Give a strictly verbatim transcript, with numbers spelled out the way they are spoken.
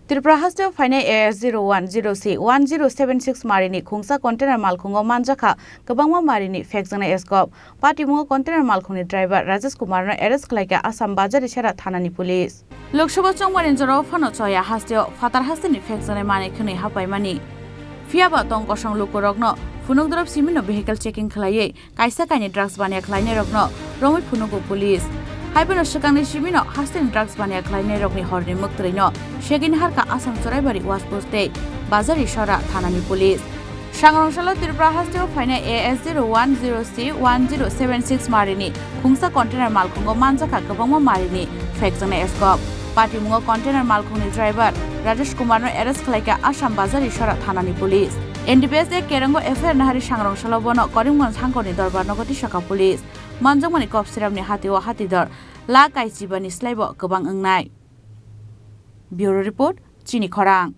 Tripura hasteo phainai A S zero one zero C one zero seven six marini khungsa container malkhungo manjakha kwbangma marini phekjaknai escop. Patimungo container malkhungni driver Rajesh Kumarno arrest khlaikha Assam Bazar Isara thanani police. Lok Sabha chongmani jorao phano choya hasteo phatar hasteni phekjaknai manwi khwnwi hapaimani. Phiyaba tong kosong lukurokno phunukdorop simino vehicle checking khlaiwi kaisa kainwi drugs baniya khlainairokno romwi phunugo police. Haiphano swkangni simino hasteni drugs baniya khlainairokni horni mwktwrwino segini harkha Assam Choraibari Waspur tei Bazar Isara thanani police. Sangrong salo Tripura hasteo phainai A S zero one zero C one zero seven six marini khungsa container malkhungo manjakha kwbangma marini phekjaknai escop. Patimungo container malkhungni driver Rajesh Kumarno arrest khlaikha Assam Bazar Isara thanani police. N D P S A Kerango F I R nahari sangrong salo bono Karimganj hangkorni dorbar nogo tisakha police. Manjakmani kop siramni hatio hatidor lakh kaichibani slaibo kwbang wngnai. Bureau Report, Chini Khorang.